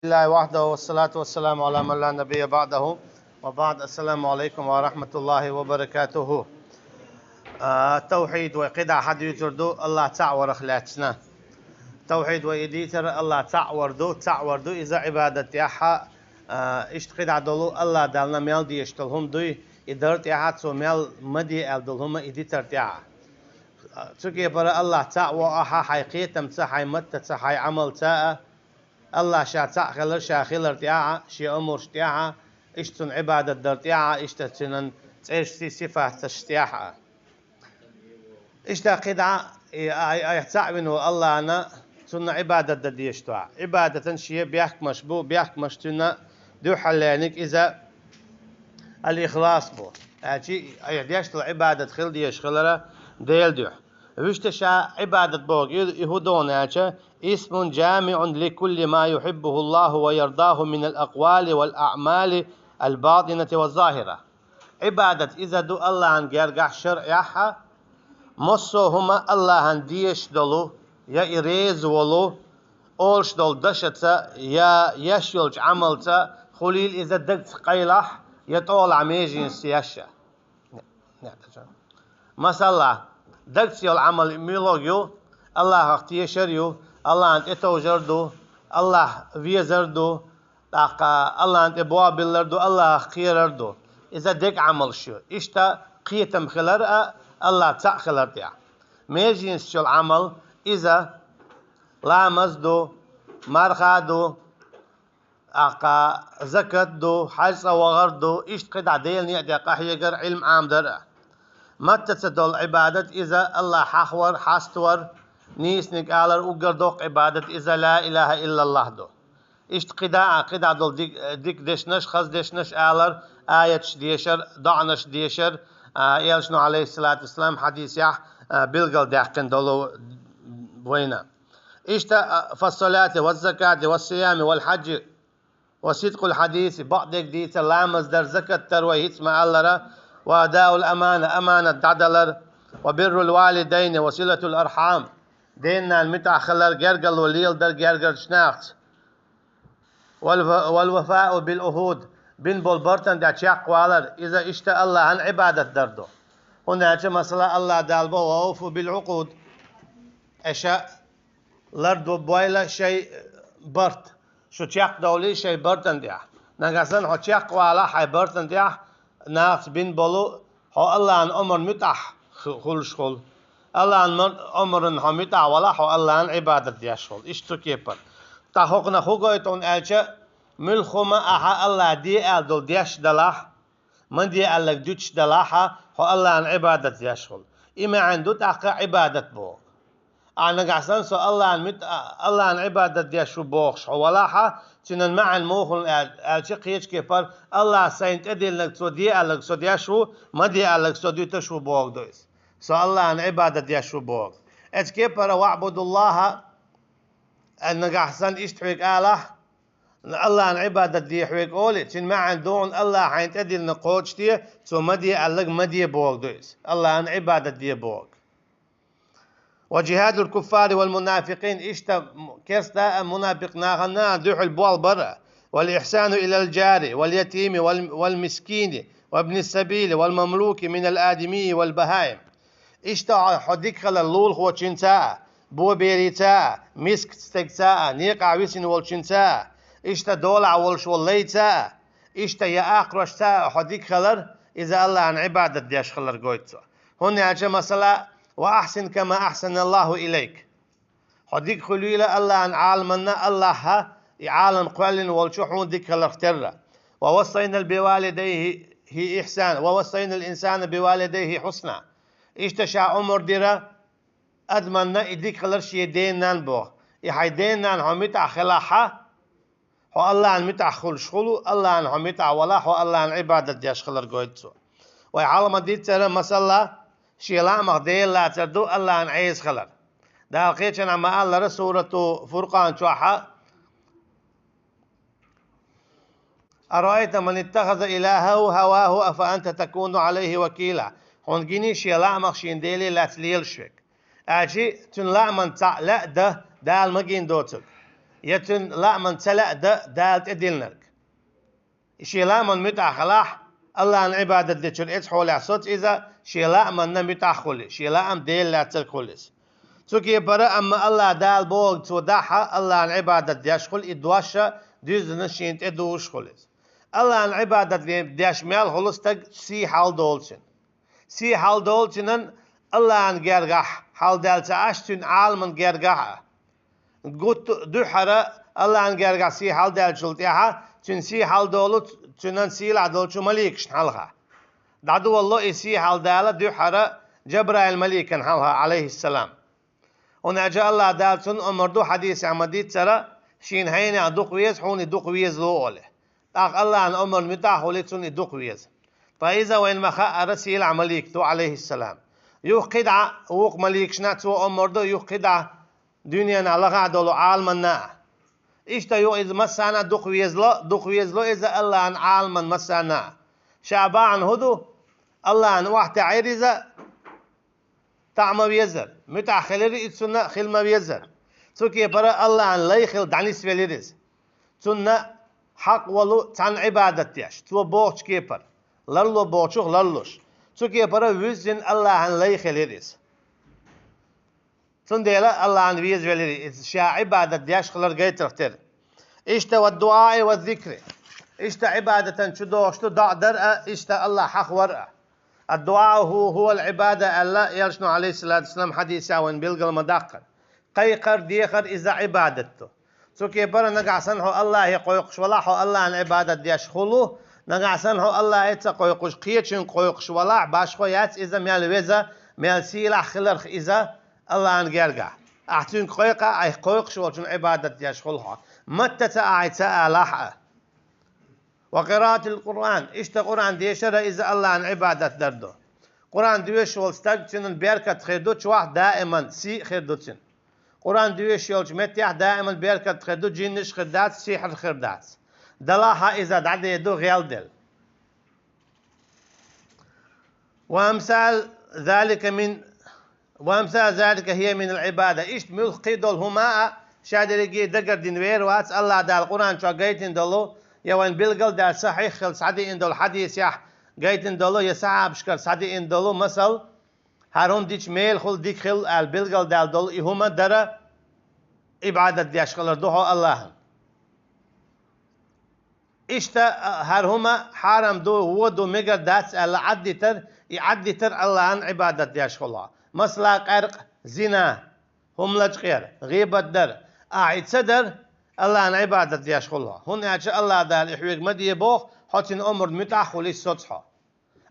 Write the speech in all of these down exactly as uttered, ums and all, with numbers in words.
لله وحده والصلاة والسلام على من لا نبي بعده وبعد. السلام عليكم ورحمة الله وبركاته. А, тавхьид вай кхидӀа хьадуьйцур ду, АллахӀ цаӀ варах лаьцна. Тавхьид вай и дийцар АллахӀ цаӀ вар ду, цаӀ вар ду иза Ӏибадат тӀехьа, а, иштта кхидӀа долу АллахӀ Далла мел дезаш долу хӀума дуй, и дар тӀехьа цо мел ма де аьлла долу хӀума и дитар тӀехьа. Цу кепара АллахӀ цаӀ ву ахьа хьайн кхетамца, хьайн маттаца, хьайн Ӏамалца а, АллахӀ ша цаӀ хилар, ша хилар тӀехьа, шен омраш тӀехьа, иштта цунна Ӏибадат дар тӀехьа, иштта цуьнан цӀерашций, сифаташций тӀехьа. Иштта кхидӀа, и, ай, ай, цаӀ вина ву АллахӀана, цунна Ӏибадат дан дезаш ду. Ӏибадатан шен бехкамаш бу, бехкамаш цуьнан дуьххьарлерниг иза ал-ихлас бу. Аьлчи, айхьа деш долу Ӏибадат хила дезаш хилара Делан дуьхьа. Вуьшта ша Ӏибадат боху и, и хӀун ду аьлча, اسم جامع لكل ما يحبه الله ويرضاه من الأقوال والأعمال الباطنة والظاهرة. Ӏибадат иза ду АллахӀан гергахь шарӀехьа, массо а хӀума АллахӀан дезаш долу, я и реза волу, олуш долу дашаца, я еш йолчу Ӏамалца, хуьлийла иза дагца къайлахь, я тӀолахь меженашца еш а. Масала, дагца йолу Ӏамал муьлхарг ю, АллахӀах тешар ю, АллахӀана тӀетовжар ду, АллахӀ везар ду, тӀаккха АллахӀана тӀе бобиллар ду, АллахӀах кхерар ду. Иза дега Ӏамалш ю. Иштта кхетам хилар а, АллахӀ цхьаъ хилар тӀехь. Меженашца йолу Ӏамал иза ламаз ду, марха ду, тӀаккха закат ду, хьаьж цӀа вахар ду, иштта кхидӀа Делан некъа тӀе къахьегар, Ӏилма Ӏамадар а. Маттаца долу Ӏибадат иза АллахӀ хьахавар, хьаставар, нийсаниг алар, уггар доккха Ӏибадат иза ла илахӀа иллаллахӀ ду. Иштта кхидӀа а, кхидӀа долу дик-, дика дешнаш, хаза дешнаш алар, аяташ дешар, доӀанаш дешар, а, Элчано, Ӏалайхиссалату вассалам, хьадисехь, а, билгалдаьккхина долу вайна. Иштта, а, فالصلاة والزكاة والصيام والحج وصدق الحديث, бакъдерг дийцар, ламаз дар, закат дар вай хӀинца ма-аллара, وأداء الأمانة, аманат дӀадалар, وبر الوالدين وصلة الأرحام, ден-нана муьтӀахь хилар, гергарло леладар гергарчу нахаца. والوفاء بالعهود, бина болу бартан тӀехь чекхвалар, иза иштта АллахӀан Ӏибадат дар ду. ХӀунда аьлча, масала, АллахӀ Дала боху: وأوفوا بالعقود. Аша лардо бойла шайн барт, шу чекхдовлий шайн бартан тӀехь. Нагахь санна хьо чекхвалахь хьайн бартан тӀехь, нахаца бина болу, хьо АллахӀан омрана муьтӀахь ху-, хуьлуш хуьлу. АллахӀан мар-, омрана хьо муьтӀахь валахь, хьо АллахӀан Ӏибадат деш хуьлу. Иштта цу кепара. Ткъа хӀокхунах хӀун гойту хьуна аьлча, муьлхха хӀума ахьа АллахӀ де аьлла долу деш далахь, ма де аьлларг дуьтуш далахьа, хьо АллахӀан Ӏибадат деш хуьлу. И маьӀна ду тӀаккха Ӏибадат боху. Ахьа нагахь санна со АллахӀан муьтӀа-, АллахӀан Ӏибадат деш ву бохуш хьо валахьа, цуьнан маьӀна муха хуьлу аьл-, аьлча кхечу кепара, АллахӀа сайна тӀедиллинарг, цо де аьлларг со деш ву, ма де аьлларг со дуьтуш ву боху ду иза. Со АллахӀан Ӏибадат деш ву боху. Эцу кепара, واعبدوا الله, аьлла нагахь санна иштта хьоьга алахь, АллахӀан Ӏибадат де хьоьга олий, цуьнан маьӀна ду хьуна, АллахӀа хьайна тӀедиллина кхочушде, цо ма де аьлларг ма де боху ду иза. АллахӀан Ӏибадат де боху. وجهاد الكفار والمنافقين, иштта керста а, мунапикъ нахана а дуьхьал болх бар а. والإحسان إلى الجار واليتيم وال-، والمسكين وابن السبيل والمملوك من الآدمي والبهائم. Иштта хьо, хьо дика хилар лулахочуьнца а, боберийца а, мискачу стегца а, некъахь висина волчуьнца а, иштта долахь волуш волу лайца а, иштта я акхарошца а хьо дика хилар, иза АллахӀан Ӏибадат деш хилар гойту цо. ХӀунда аьлча, масала, وأحسن كما أحسن الله إليك. Хьо дика хуьлийла АллахӀан Ӏаламанна, АллахӀа и Ӏалам кхоьллина волчу хьуна дика хиларх терра. ووصينا بوالديه إحسانا، ووصينا الإنسان بوالديه حسنا. Иштта ша омра дира адаманна и дика хилар шен ден-нанна боху. И хьайн ден-нана хьо муьтӀахь хилахьа, хьо АллахӀан муьтӀахь хуьлуш хуьлу, АллахӀан хьо муьтӀахь валахь, хьо АллахӀан Ӏибадат деш хилар гойту цо. Вай хьалха ма-дийццара, масала, шен лаамах Дела лацар ду АллахӀан Ӏеса хилар. Дала кхечанхьа ма-аллара, сурату Фуркъан чохьа: أرأيت من اتخذ إلهه هواه أفأنت تكون عليه وكيلا. Хьуна гиний шен лаамах шен деле лаьцна лелаш верг? Аьлчи, цуьнан лааман цхьаъ лаьа дан Дала ма гина доцург. я цуьнан лааман ца лаьа дан Дала тӀедиллинарг. Шен лааман муьтӀахь хилахь, Аллахьан Ӏибадат дечуьра эцхьолехь соцу иза, шен лааманна муьтӀахь хуьлий, шен лаам Дела лаьцнарг хуьлий иза. Цу кепара, амма Аллахь Дала бохург цо дахь а, Аллахьан Ӏибадат деш хуьлий, и дош а дуьззина шена тӀедужуш хуьлий иза. Аллахьан Ӏибадат деш мел хуьлу стаг сий хьал долчун. Сий хьал долчунан Аллахьан гергахь хьал даьлла ца Ӏаш, цуьнан Ӏаламан гергахь а. Гуттар а дуьххьара Аллахьан гергахь сий хьал даьллачул тӀаьхьа, цуьнан сий хьал долу, цуьнан сийлахь долчу маликашна хьалха. ДӀадолало и сий хьал дала дуьххьара Джабраил маликан хьалха, Ӏалайхиссалам. ХӀунда аьлча Аллахь Дала цунна омар ду хьадисехь ма-дийццара, шена хьенех дукха веза, хьуна и дукха везало олий. ТӀаккха Аллахьан омарна муьтӀахь хуьлий, цунна и дукха веза. Ткъа иза вайна ма-хаъара сийлахь малик ду, Ӏалайхиссалам. Юха кхидӀа, вукху маликашна цо омар ду, юха кхидӀа дуьненахь лахахь долу Ӏаламанна а. Иштта юха иза массарна а дукха везало, дукха везало иза Аллахьан Ӏаламан массарна а. Ша бахьана хӀун ду? Аллахьан охьатаьӀира иза, таӀа ма везара, муьтӀахь хилира иза цунна, хила ма везара. Цу кепара Аллахьан лай хила дӀанисвелира иза. Цунна хьакъ волу цхьанна Ӏибадат деш, цо бохучу кепара, ларло бохучух ларлуш. Цу кепара вуьззина Аллахьан лай хилира иза. Цундела Аллахьан везавелира иза, ша Ӏибадат деш хилар гайтарх тера. Иштта ва дуӀаи ва зикри. Иштта Ӏибадатан чу догӀуш ду доӀа дар а, иштта Аллахь хьахавар а. Ад-дуӀа хӀу-, хӀуал Ӏибада аьлла, Элчано, Ӏалайхиссалату вассалам, хьадисехь вайна билгал ма-даккхара. Кхайкхар, дехар иза Ӏибадат ду. Цу кепара нагахь санна хьо Аллахье кхойкхуш валахь, хьо Аллахьан Ӏибадат деш хуьлу, нагахь санна хьо Аллахье ца кхойкхуш, кхечуьнга кхойкхуш валахь, башхо яц иза мел веза, мел сийлахь хиларх иза Аллахьан гергахь. Ахь цуьнга кхойкха, ахь кхойкхуш волчун Ӏибадат деш хуьлу хьо. Маттаца ахь ца алахь а. Ва къираатил Къуръан, иштта Къуръан дешар а иза Аллахьан Ӏибадат дар ду. Къуръан доьшуш волу стаг, цуьнан беркат хир ду, чохь даиман сий хир ду цуьнан. Къуръан доьшуш йолчу меттехь даиман беркат хир ду, джиннаш хир дац, сихьр хир дац. Далахь а иза дӀадер ду гӀелделла. Ва амсал залика мин, ва амсал залика хия минал Ӏибада. Иштта муьлхха кхин долу хӀума а ша дерриге дагардина вер вац, Аллахь Дала Къуръан чохь гайтина долу, я вайн билгал а даьлла сахьихь хилла схьадеана долу хьадисехь гайтина долу, я сахьабашкара схьадеана долу масал, хӀара хӀума дича мела хуьлу, дика хуьлу аьлла билгал даьлла долу и хӀума дара Ӏибадат деш хилар ду хьо Аллахьан. Иштта, а, хӀара хӀума хьарам ду, вон ду, мегар дац аьлла Ӏаддитар, и Ӏаддитар Аллахьан Ӏибадат деш хуьлу хьо. Масала, къаьркъа, зина, хӀума лачкъор, гӀийбат дар. Ахь и ца дар, Аллахьан Ӏибадат деш хуьлу хьо. ХӀунда аьлча Аллахь Дала и хьоьга ма де боху, хьо цуьнан омарна муьтӀахь хуьлий соцу хьо.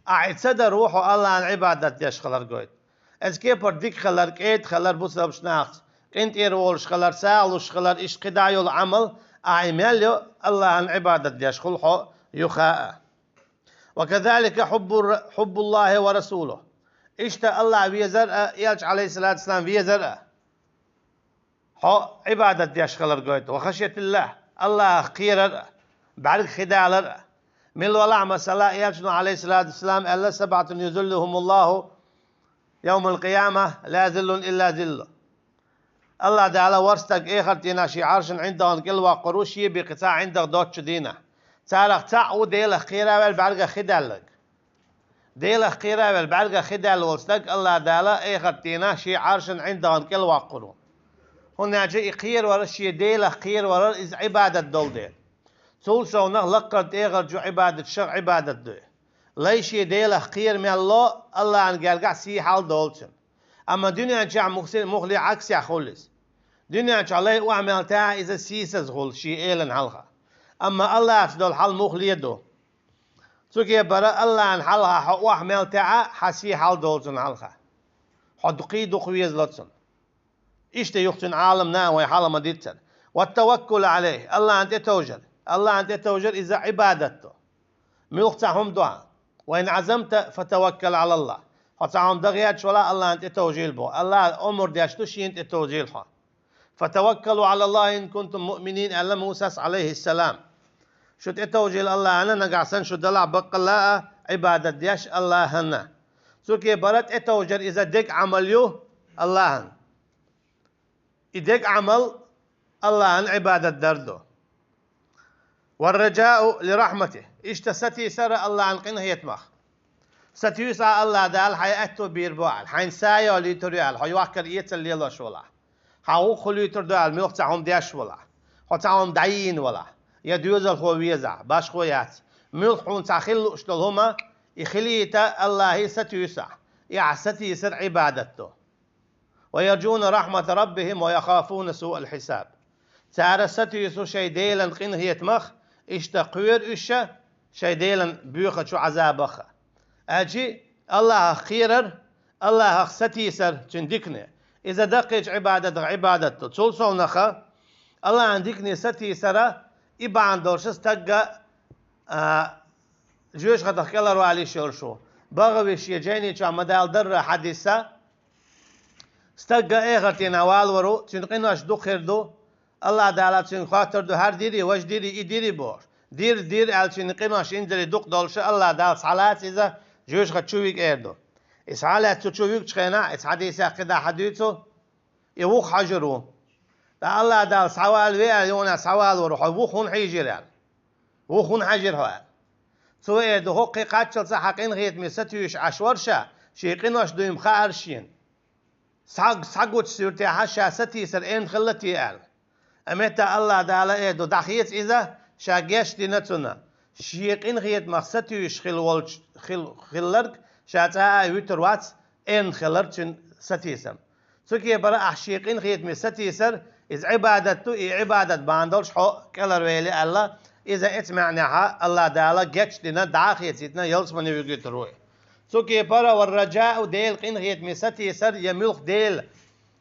Ахь и ца дар ву хьо Аллахьан Ӏибадат деш хилар гойту. Иза кепара дика хилар, кӀеда хилар бусалбачу нахаца, къинтӀера волуш хилар, сагӀа луш хилар, иштта кхидӀа йолу Ӏамал, ахь и мел йо, Аллахьан Ӏибадат деш хуьлу хьо юха а. Ва казалика хьуббур-, хьуббуллахи ва расулу. Иштта Аллахь везар а, Элча, Ӏалайхиссалату вассалам, везар а. Хьо Ӏибадат деш хилар гойту. Ва хашиятиллахь, Аллахьах кхерар а, бӀаьрга хи далар а. Мила валахь, масала, Элчано, Ӏалайхиссалату вассалам, аьлла: «Сабъатун юзиллухумуллаху йовмал къияма, ла зиллун илла зиллу». Аллахь Дала ворхӀ стаг эхарт дийнахь шен Ӏаршан ӀиндагӀан кӀел воккхур ву, шен бен кхин цхьа ӀиндагӀ доцучу дийнахь. Царах цхьаъ ву Делах кхера а велла, бӀаьргах хи даьлларг. Делах кхера а велла, бӀаьргах хи даьлла волу стаг Аллахь Дала эхарт дийнахь шен Ӏаршан ӀиндагӀан кӀел воккхур ву. ХӀунда аьлча и кхеравар, шен Делах кхеравар, иза Ӏибадат долу дела. Цул совнах лаккхара тӀегӀарчу Ӏибадаташах Ӏибадат ду и. Лай шен Делах кхера мел ло, Аллахьан гергахь сий хьал долу цуьнан. Амма дуьнен чохь мухси-, муххале Ӏаксехь хуьлу иза. Дуьнен чохь лай охьа мел таьӀахь, иза сийсаза хуьлу шен элана хьалха. Амма Аллахьца долу хьал муххале ду. Цу кепара Аллахьан хьалха хьо охьа мел таьӀахь, хьан сий хьал долу цунна хьалха. Хьо дукхий дукха везало цунна. Иштта юха цуьнан Ӏаламна а вайн хьалха ма-дийццара. Ва таваккул Ӏалайхи, Аллахьан тӀетовжар. Аллахьан тӀетовжар иза Ӏибадат ду. Муьлхха цхьа хӀума ду хьан. Ва ин Ӏазамта, фатаваккал Ӏалаллахь. Хьо цхьа хӀума дан гӀерташ валахь, Аллахьан тӀетовжийла боху. Аллахь омар деш ду, шена тӀетовжийла хьо. «Фатаваккалу Ӏалаллахи ин кунтум муъминин», аьлла Мусас, Ӏалайхиссалам. Шу тӀетовжийла Аллахьана, нагахь санна шу далахь баккъалла а Ӏибадат деш Аллахьана. Цу кепара тӀетовжар иза дега Ӏамал ю Аллахьана. И дега Ӏамал Аллахьан Ӏибадат дар ду. والرجاء لرحمته. Иштта сатийсар Аллахьан къинхетамах. Сатуьйсу Аллахь Дала хьайн аьтто бийр бу аьлла, хьайна са йолуьйтур ю аьлла, хьо йохкар эцар лелош валахь. Хьан гӀуллакх хуьлуьйтур ду аьлла, муьлхха цхьа хӀума деш валахь. Хьо цхьа хӀума дӀайийна валахь. Я доьзалхо везахь, башхо яц. Муьлхха хьуна цхьа хила лууш долу хӀума, и хилийта Аллахье сатуьйсахь. И ахь сатийсар Ӏибадат ду. ويرجون رحمة ربهم ويخافون سوء الحساب. Цара сатуьйсу шайн Делан къинхетамах, иштта кхоьру уьш шайн Делан боьхачу Ӏазабах. Аьлчи Аллахьах кхерар, Аллахьах сатийсар цуьнан дикане. Иза даккхийчу Ӏибадатах Ӏибадат ду. Цул совнаха Аллахьан дикане сатийсара и бахьана долуш стагга, а, жоьжахатах кӀелхьарвалийш йолуш ву. БагӀавиш я жайни чохь ма-далла дарра хьадиса, стагга эхартенахь валавар ву, цуьнан къинош дукха хир ду, Аллахь Дала цуьнга хоттур ду, хӀара дирий, важа дирий, и дирий бохуш. Дир, дир аьлла цуьнан къинош инзаре дукха долуш, Аллахь Дала схьалаца иза жоьжахати чу вига эр ду. И схьалаьцна цу чу вигчу хенахь, иза хьадисехь кхидӀа хьадуьйцу, и вуха хьожур ву. ТӀаккха Аллахь Дала схьавала ве аьлла, юханехь схьавалавар ву, хьо вуха хӀунда хьийжира аьлла. Вуха хӀунда хьаьжира хьо аьлла. Цо эр ду, хӀокху кхин кхаччалца хьан къинхетаме сатуьйсуш Ӏаш вара ша, шен къинош дуй-м хаьара шена. Схьа-, схьагучу суьртехь ша сатийсар эрна хилла те аьлла. Амма Аллахь Дала эр ду, дӀахеца иза, ша гечдина цунна. Шен къинхетамах сатуьйсуш хилла волчу, хил-, хилларг ша цкъа а вуьтур вац, эрна хилар цуьнан сатийсар. Цу кепара ахь шен къинхетаме сатийсар, иза Ӏибадат ду, и Ӏибадат бахьана долуш хьо кӀелхьарвели аьлла, иза эцу маьӀнехь Аллахь Дала гечдина, дӀа а хецийтина, ялсамане вуьгуьйтур ву. Цу кепара والرجاء Делан къинхетаме сатийсар, я муьлхха Делан,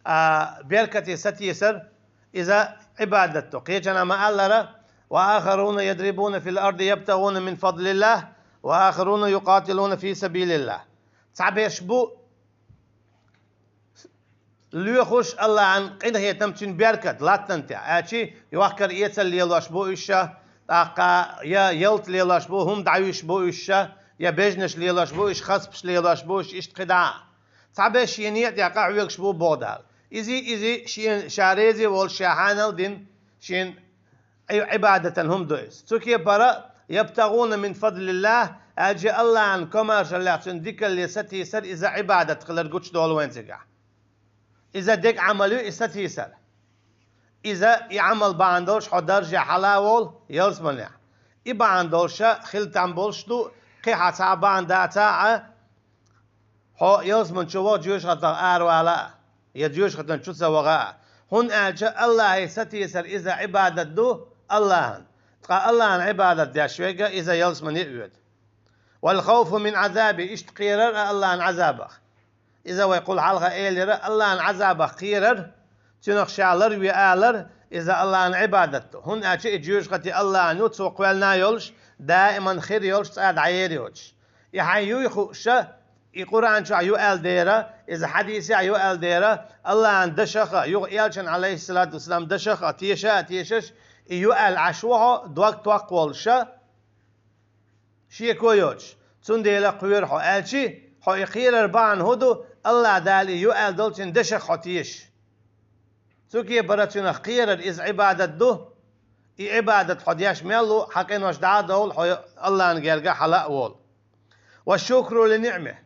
а, беркате сатийсар, иза Ӏибадат ду. Кхечанхьа ма-аллара: وآخرون يضربون في الأرض يبتغون من فضل الله وآخرون يقاتلون في سبيل الله. Цхьаберш бу лоьхуш Аллахьан къинхетам, цуьнан беркат латтана тӀехь, аьлчи йохкар эцар лелош бу уьш ша, тӀаккха я ялта лелош бу, хӀума дӀавуьйш бу уьш ша, я бежнаш лелош бу уьш, хазпаш лелош бу уьш, иштта кхидӀа а. Цхьаберш шен некъа тӀехь къахьоьгуш бу боху Дала. Изий, изий шен, ша реза волуш, ша хьанал дина, шен Ӏи-, Ӏибадатан хӀума ду иза. Цу кепара يبتغون من فضل الله, аьлча Аллахьан комаьршаллех цуьнан дикалле сатийсар иза Ӏибадат хилар гучудолу вайн цигахь. Иза дерг Ӏамал ю и сатийсар. Иза и Ӏамал бахьана долуш хьо дарже хьала а волу ялсаманехь. И бахьана долуша хила там болуш ду, кхин хьан цхьа а бахьана дацахь а, хьо ялсаман чу ваха, жоьжахатах аравала а, я жоьжахатан чу ца ваха а. ХӀунда аьлча Аллахье сатийсар иза Ӏибадат ду Аллахьан. Ткъа Аллахьан Ӏибадат деш верг иза ялсамане а воьду. والخوف من عذابه, иштта кхерар а Аллахьан Ӏазабах. Иза вай кхул хьалха элира, Аллахьан Ӏазабах кхерар, цуьнах ша ларве алар, иза Аллахьан Ӏибадат ду. ХӀунда аьлча и жоьжахати Аллахьан ю, цо кхоьллина а йолуш, даиман хир йолуш, цкъа а дӀаер йоцуш. И хьайн юй хууша, и Къуръан чохь ю аьлла дера, иза хьадисехь ю аьлла дера, Аллахьан дашах а, юха элчан, Ӏалайхиссалату вассалам, дашах а теша а тешаш, и ю аьлла Ӏаш ву хьо, дог токхволуша, шеко йоцуш, цундела кхоьру хьо, аьлчи, хьо и кхерар бахьана хӀун ду, Аллахь Дала и ю аьлла долчун дашах хьо теша. Цу кепара цуьнах кхерар иза Ӏибадат ду, и Ӏибадат хьо деш мел ву, хьан къинош дӀа а довла, хьо Аллахьан герга хьала а волу. والشكر لنعمه.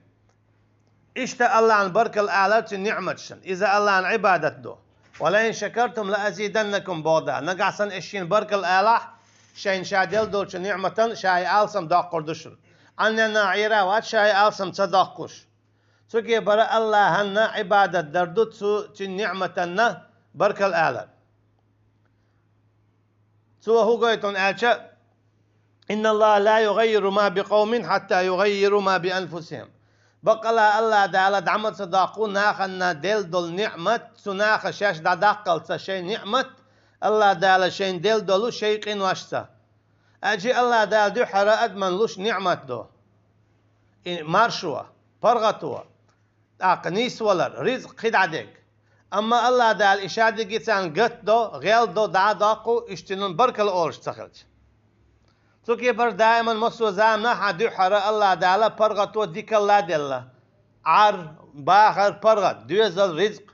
Иштта Аллахьан баркалла алар цуьнан ниӀматашна, иза Аллахьан Ӏибадат ду. ولئن شكرتم لأزيدنكم боху Дала. Нагахь санна аш шена баркалла алахь, шайна ша делла долчу ниӀматан ша и алсам доккхур ду шуна. Ӏанненна Ӏийра вац ша и алсам ца доккхуш. Цу кепара Аллахьанна Ӏибадат дар ду, цу, цуьнан ниӀматанна баркалла алар. Цо хӀун гойту аьлча: إن الله لا يغير ما بقوم حتى يغيروا ما بأنفسهم. Баккъала Аллахь Дала дӀа ма ца доккху нахана делла долу ниӀмат, цу наха шаьш дӀадаккхалца шайн ниӀмат, Аллахь Дала шайна делла долу шайн къиношца. Аьлчи Аллахь Дала дуьххьара адаман луш ниӀмат ду. И маршо, паргӀато, тӀаккха нисвалар, ризкъ кхидӀа дерг. Амма Аллахь Дала и шадерриге царна гатдо, гӀелдо, дӀа а доккху, иштта цуьнан баркалла олуш ца хилча. Цу кепара даиман массо а заманахь а дуьххьара Аллахь Дала паргӀато дикалла а делла. Ӏар, бахар, паргӀат, доьзал, ризкъ.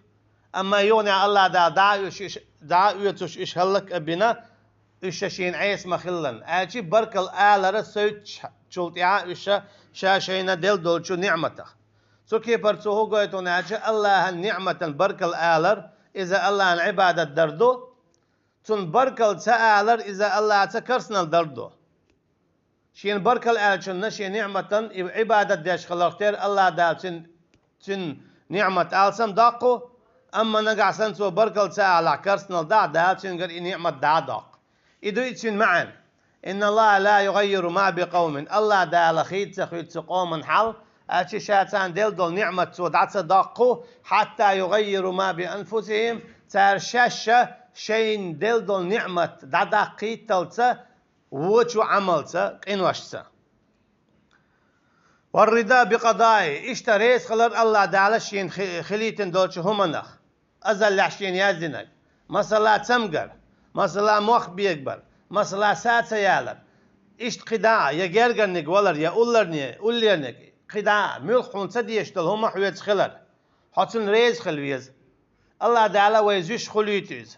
Амма юханехьа Аллах Дала дӀа а оьцуш, дӀа а оьцуш уьш хӀаллак а бина, уьш ша шена Ӏеса ма хиллан. Аьлча баркалла алар а соьцучул тӀаьхьа уьш ша, ша шайна делла долчу ниӀматах. Цу кепара цо хӀу гойту аьлча, Аллахьан ниӀматан баркалла алар, иза Аллахьан Ӏибадат дар ду, цунна баркалла ца алар, иза Аллахьаца керстанал дар ду. Шена баркалла аьллачунна шен ниӀматан и Ӏибадат деш хиларх тера Аллах Дала цуьнан, цуьнан ниӀмат алсам доккху, амма нагахь санна цо баркалла ца алахь, керстанал дахь, Дала цуьнгара и ниӀмат дӀа а доккху. И ду и цуьнан маьӀна. «إن الله لا يغير ما بقوم». Аллах Дала хийца ца хуьйцу цу къоман хьал, аьлча ша царна делла долу ниӀмат цо дӀа ца доккху, «حتى يغيروا ما بأنفسهم», цара шаьш шайна делла долу ниӀмат дӀадаккхийталца, вочу Ӏамалца, къиношца. «والرضا بقضائه», иштта реза хилар Аллах Дала шена хи-, хилийтина долчу хӀуманах, азаллехь шена яздинарг. Масала, цамгар, масала, мох бегабар, масала, са ца ялар. Иштта кхидӀа а, я гергарниг валар, я улларне, уллерниг, кхидӀа а, муьлхха хьуна ца дезаш долу хӀума хьоьца хилар. Хьо цунна реза хила веза. Аллах Дала вай зуьйш хуьлуьйту иза.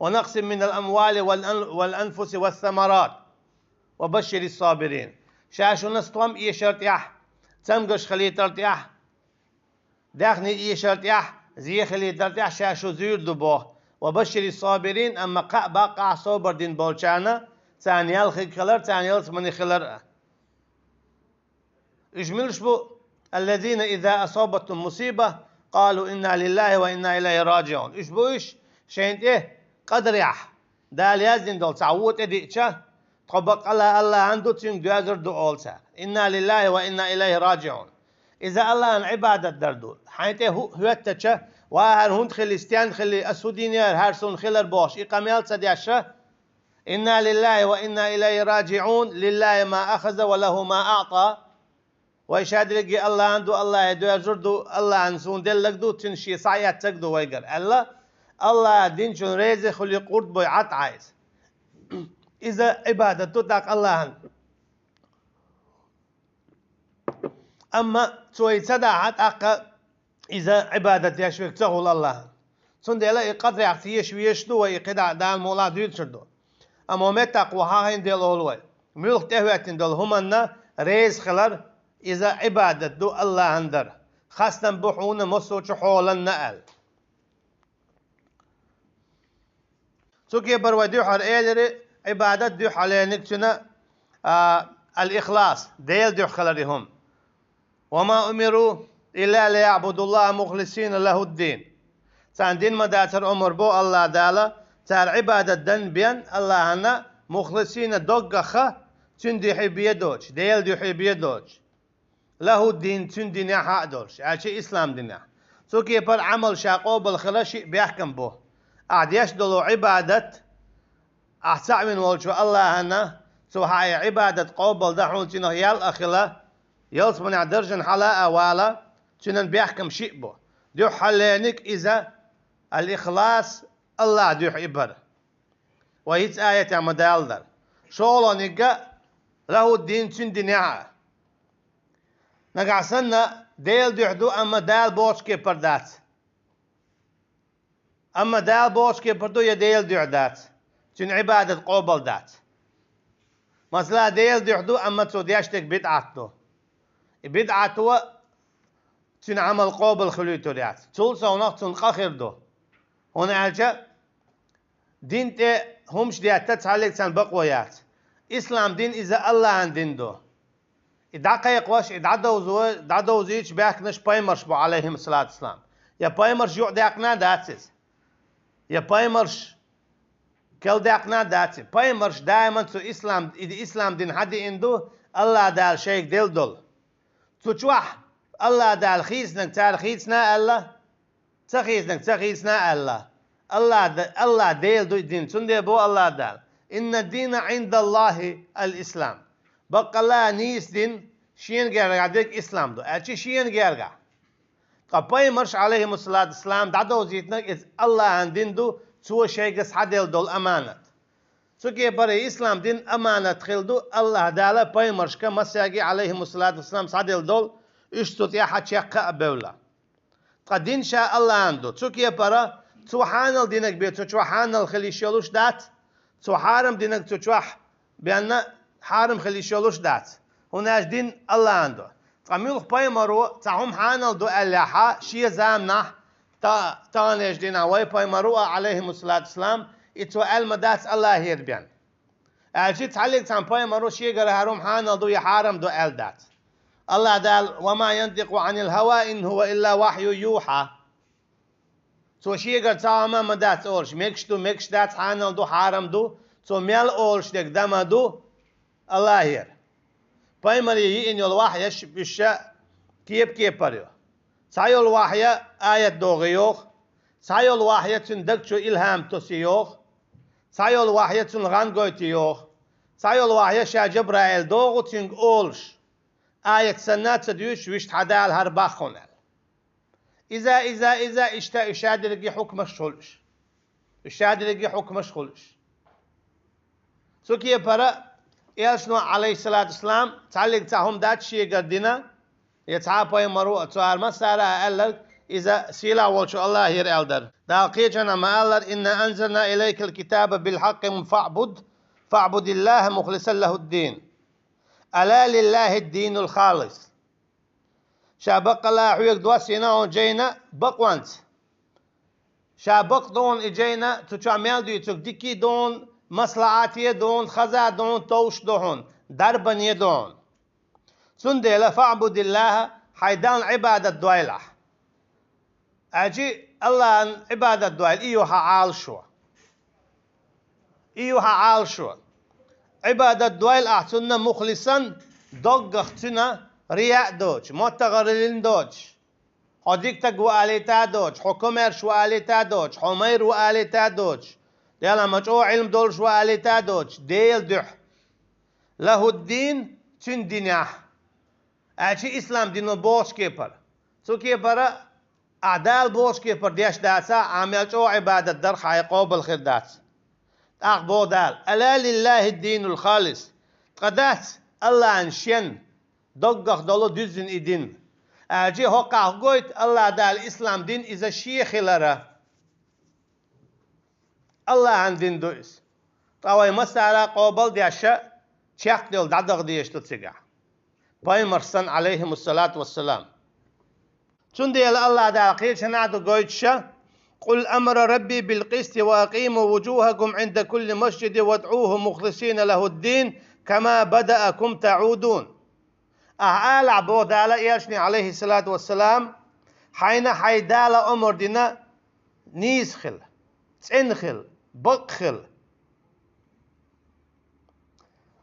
«ونقص من الأموال والأن-، والأنفس والثمرات وبشر الصابرين». Ша шуна стом эшар тӀехь, цамгаш хилийтар тӀехь, даьхни эшар тӀехь, зе хилийтар тӀехь ша шу зуьйр ду боху. «وبشر الصابرين», амма кхаъ баккъахь собар дина болчарна, царна ял хиг хилар, царна ялсамани хилар а. Уьш муьлш бу? «الذين إذا أصابتهم مصيبة قالوا إنا لله وإنا إليه راجعون». Уьш бу уьш, шайна тӀе къадарехь, Дала яздина долу цхьа вон тӀедиъча, тхо баккъалла Аллахьан ду, цуьнга доьзар ду олу цара. «إنا لله وإنا إليه راجعون». Иза Аллахьан Ӏибадат дар ду. Хьайн тӀе хӀу-, хӀоьттача, ва хӀара хӀунда хили, стенна хили, ас хӀу дийна яра, хӀара суна хилар бохуш, и къамел ца деш, «إنا لله وإنا إليه راجعون، لله ما أخذ وله ما أعطى». Вай ша дерриге Аллахьан ду, Аллахье доьзар ду, Аллахьан суна деллаг ду, цуьнан шен схьаэццаг ду вайгара, аьлла, Аллахьа динчун реза хуьлий къурд бой Ӏад Ӏайса. Иза Ӏибадат ду тӀаккха Аллахьан. Амма цо и ца дахьа, тӀаккха иза Ӏибадат деш верг ца хуьлу Аллахьан. Цундела и къадарехь теша везаш ду вай, и кхидӀа Дала мукъалахь дуьйцур ду. Амма меттахъо хьахийна дела олу вай. Муьлхха тӀехӀоьттина долу хӀуманна реза хилар, иза Ӏибадат ду Аллахьан дар. Хастам бу хьуна массо а чу хьоланна аьлла. Цу кепара вай дуьххьара элира, Ӏибадат дуьххьара лериниг цуьнан, а, ал-ихлас, Дела дуьхьа хилар и хӀума. «وما أمروا إلا ليعبدوا الله مخلصين له الدين». Царна дин ма дацара омар бо Аллах Дала, цара Ӏибадат дан бен Аллахьана, мухлисина, доггаха, цуьнан дуьхье бен доцуш, Дела дуьхье бен доцуш. «Лаху дин», цуьнан динехь а долуш, аьлча ислам динехь. Цу кепара Ӏамал ша къобал хила шиъ бехкам бу. Ахь деш долу Ӏибадат, ахь цхьаъ вина волчу Аллахьана, цо хьан и Ӏибадат къобал дан хьуна цуьнах ял а хила, ялсаманехь даржана хьала а вала, цуьнан бехкам шиъ бу. Дуьххьара лериниг иза, ал-ихлас, Аллах дуьхьа и бар. Вай хӀинца аятехь ма-далла дара. ШолгӀаниг а, лаху дин, цуьнан динехь а. Нагахь санна Дела дуьхьа ду, амма Дала бохучу кепара дац. Амма Дала бохучу кепара ду, я Дела дуьхьа дац. Цуьнан Ӏибадат къобал дац. Масала, Дела дуьхьа ду, амма цо деш дерг бидӀат ду. И бидӀато цуьнан Ӏамал къобал хуьлуьйтур яц. Цул совнах цунна къа хир ду. ХӀунда аьлча дин тӀе хӀумаш детта цхьаллиг царна бакъо яц. Ислам дин иза Аллахьан дин ду. И дӀакхайкхош, и дӀадовзо-, дӀадовзуьйтуш баьхкинарш пайхамарш бу, Ӏалайхиму салату вассалам. Я пайхамарш юкъадаьккхина а дац иза. Я пайхамарш кхелдаьккхина а дац иза. Пайхамарш даиман цу ислам, и ислам дин хьадеана ду, Аллах Дала шайга делла долу. Цу чохь Аллах Дала хийцинарг цара хийцина а аьлла, ца хийцинарг ца хийцина а аьлла. Аллах Д-, Аллах Дела ду и дин, цундела бо Аллах Дала: «Инна дина Ӏиндаллахи ал-ислам». Баккъалла нийса дин шена гергахь дерг ислам ду, аьлча шена гергахь. Ткъа пайхамарш, Ӏалайхиму салату вассалам, дӀадовзийтинарг иза Аллахьан дин ду, цо шайга схьаделла долу аманат. Цу кепара ислам дин аманат хилла ду Аллах Дала пайхамаршка массаьрга, Ӏалайхиму салату вассалам, схьаделла долу, уьш цу тӀехь чекх а бевлла. Ткъа дин ша Аллахьан ду. Цу кепара цо хьанал динарг бен цу чохь хьанал хила йиш йолуш дац, цо хьарам динарг цу чохь бен хьарам хила йиш йолуш дац, хӀунда аьлча дин Аллахьан ду. Ткъа муьлхха пайхамаро цхьа хӀума хьанал ду аьллехь, шен заманахь, та-, таханлерчу дийнахь вай пайхамаро а, Ӏалайхимуссалату вассалам, и цо аьлла ма дац Аллахьера бен. Аьлча цхьаллиг цхьана пайхамаро шегара хӀара хӀума хьанал ду я хьарам ду аьлла дац. Аллахь Дала: «Ва ма янтикъу Ӏанил хӀава, ин хӀува илла вахьюн юхьа». Цо шегара цхьа хӀума ма дац олуш, мегаш ду, мегаш дац, хьанал ду, хьарам ду, цо мел олуш дерг дан ма ду Аллахьера. Пайхамаре йиъна йолу вахьйаш уьш кеп-кепара ю. Цхьа йолу вахья аят догӀий йоху, цхьа йолу вахья цуьнан даг чу илхьам тосий йоху, цхьа йолу вахья цунна гӀан гойтий йоху, цхьа йолу вахья ша Жабраил догӀу цуьнга олуш, аят санна а ца дуьйцуш, вуьшта хьан Дала хӀара боху хьуна аьлла. Иза, иза, иза, иштта уьш ша дерриге хьукмаш хуьлуш. Уьш ша дерриге хьукмаш хуьлуш. Цу кепара элчано, Ӏалайхиссалату вассалам, цхьаллиг цхьа хӀума дац шегара дина, я цхьа а пайхамаро а, цара массара а аьлларг, иза сийлахь волчу Аллахьера аьлла дара. Дала кхечанхьа ма-аллара: «Инна анзална илайкал китаба бил хьакъи фаъбуд, фаъбудиллаха мухлисан лахуд-дин. Ала лиллахид-динул халис». Ша баккъалла хьоьга доссийна хьуна жайна бакъонца. Ша бакъ ду хьуна и жайна, цу чохь мел дуьйцург дика а ду хьуна, маслахьате а ду хьуна, хаза а ду хьуна, товш а ду хьуна, дарбане а ду хьуна. Цундела фаъбудиллаха, хьайн Далла Ӏибадат дойлахь. Аьлча Аллахьан Ӏибадат дойла, и ю хьан Ӏалашо. И ю хьан Ӏалашо. Ӏибадат дойла ахь цунна мухлисан, доггах цуьнан, рияъ доцуш, моттаргӀанийн доцуш. Хьо дика стаг ву алийта а доцуш, хьо комаьрша ву алийта а доцуш, хьо майра ву алийта а доцуш, Делан ма чӀогӀа Ӏилма долуш ву алийта а доцуш, Делан дуьхьа. Лахуд-дин, цуьнан динехь. Аьлча ислам дино бохучу кепара. Цу кепара ахь Дала бохучу кепара деш дацахь, ахь мел чӀогӀа Ӏибадат дарх хьайн къобал хир дац. ТӀаккха боху Дала: «Ала лиллахид-динул халис». Ткъа дац Аллахьан шен доггах долу дуьззина и дин. Аьлча хӀокхахь хӀун гойту Аллахь Дала ислам дин иза шен хилара? Аллахьан дин ду иза. Ткъа вай массара а къобал деш, чекхдевлла дӀадаха дезаш ду цигахь, пайхамарш санна, Ӏалайхимуссалату вассалам. Цундела Аллахь Дала кхечанхьа ду гойтуш: «Къул амара Рабби бил къисти ва акъиму вужухакум Ӏинда кулли масжидин вадӀуху мухлисина лахуд-дин, кама бадаакум таӀудун». Ахь алахь, боху Дала элчане, Ӏалайхиссалату вассалам, хьайна хьайн Дала омар дина нийса хила, цӀена хила, бакъ хила.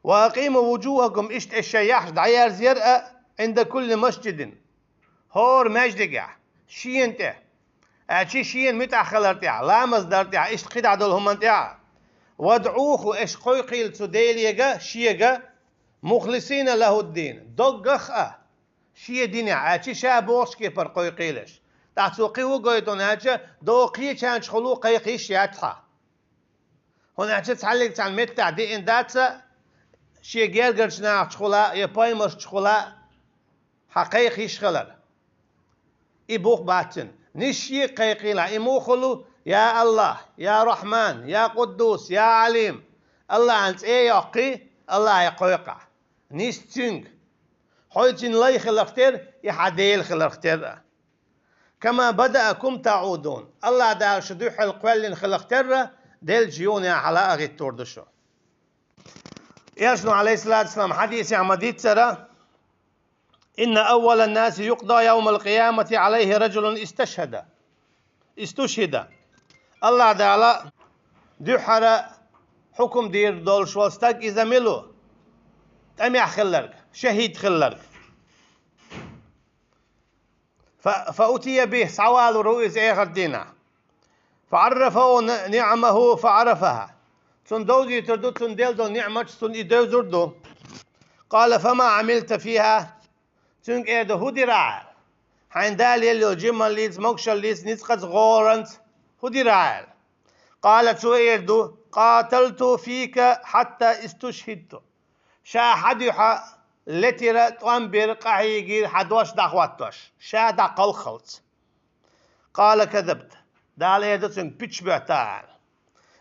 «Ва акъиму вужухакум», иштта аш шайн яххьаш дӀаерзаяр а, «Ӏинда кулли масжидин», хӀора маьждигехь, шена тӀе, аьлча шена муьтӀахь хилар тӀехь, ламаз дар тӀехь, иштта кхидӀа долу хӀуманна тӀехь. «ВадӀуху», аш кхойкхийла цу Делега, шега, «мухлисина лахуд-дин», доггах а, шен динехь, аьлча ша бохучу кепара кхойкхийла аш. ТӀаккха цо кхин хӀун гойту аьлча, догӀу кхечанчухула кхайкхийш яц хьан. ХӀунда аьлча цхьаллиг цхьана меттехь деана дац, шен гергарчу нахачухула я пайхамаршчухула хьан кхайкхийш хилар. И бух бац цуьнан. Нийсса шега кхайкхийла, и муха хуьлу: «Я Аллахь, я Рахьман, я Къуддус, я Ӏалим». Аллахьан цӀе а йоккхий, Аллахье кхойкхахь. Нийсса цуьнга. Хьо цуьнан лай хиларх терра, и хьан Дела хиларх терра. «Кама бадаакум таӀудун». Аллахь Дала шу дуьххьал кхоьллина хиларх терра, деллачу юханехьа хьала а гӀиттор ду шу. Элчано, Ӏалайхиссалату вассалам, хьадисехь ма-дийццара: «Инна аввалан-наси юкъда явмал-къиямати Ӏалайхи раджулун исташхада». Истушхида. Аллахь Дала дуьххьара хьукум дийр долуш волу стаг иза мила ву? ТӀамехь хилларг, шахӀид хилларг. Фа, фа утия бихӀ, схьавалур ву иза эхарт дийнахь. Фа Ӏаррафаху ниӀамаху фа Ӏарафаха. Цунна довзуьйтур ду, цунна делла долу ниӀматаш цунна и девзур ду. Къала: «Фама Ӏамилта фиха?» Цуьнга эр ду: «ХӀун дира ахь?» Хьайн Дала елла йолу жималлица, могушаллица, ницкъаца, гӀоранца хӀун дира ахь? Къала, цо эр ду: «Къаталту фика хьатта истушхидту». Ша хьан дуьхьа летира, тӀом бира, къахьийгира хьан дош дӀахӀоттош, ша дӀакхалххалц. قال: كذبت. Дала элира цуьнга: пич бетта аьлла.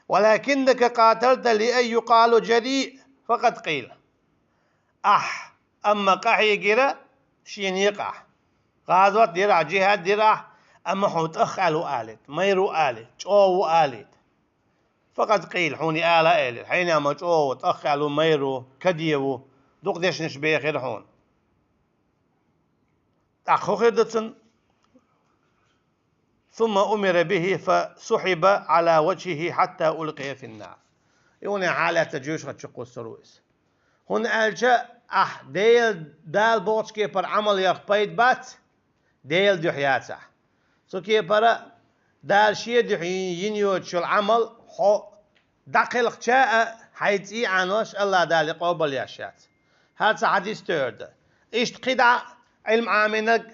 ولكنك قاتلت لأن يقال جريء، فقد قيل. Ахь амма къахьийгира шен некъахь. ГӀазот дира ахь, джихад дира ахь, амма хьуна тӀах аьлла ву алийта, майра ву алийта, чӀогӀа ву алийта. فقد قيل, хьуна и ала элира. Хьайна ма чӀогӀа ву, тӀах аьлла ву, майра ву, каде ву, дукха дешнаш бехира хьуна. ТӀаккха хӀун хир ду цунна? ثم أمر به فسحب على وجهه حتى ألقي في النار. И хьуна хьалаьцна жоьжахати чу кхуссур ву иза. ХӀунда аьлча ахь Дела, Дала бохучу кепара Ӏамал ярх пайда бац, Делан дуьхьа яцахь. Цу кепара Дала шен дуьхьа йина йоцуш йолу Ӏамал хьо дӀакхелхча а, хьайн цӀий Ӏанош АллахӀ Дала къобал еш яц. ХӀара цхьа хьадис тӀе эр ду. Иштта кхидӀа Ӏилма Ӏамийнарг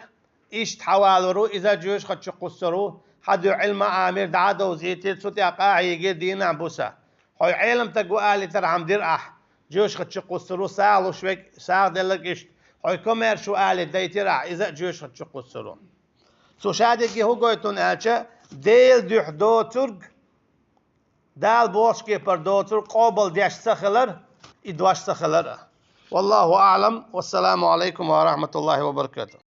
иштта хьавалор ву, иза жоьжахати чу кхуссур ву, хьан дуьхьа Ӏилма Ӏамийра, дӀа а довзийтира, цу тӀехь къахьийгира дийнахь-буса. Хьо Ӏеламстаг ву алийтархьама дира ахь, жоьжахати чу кхуссур ву, сагӀа луш верг, сагӀа делларг иштта, хьо комаьрша ву алийта дайтира ахь, иза а жоьжахати чу кхуссур ву. Цу шадерриге хӀун гойту аьлча, Делан дуьхьа доцург, Дала бохучу кепара доцург къобал деш ца хилар, и дош ца хилар а. والله أعلم، والسلام عليكم ورحمة الله وبركاته.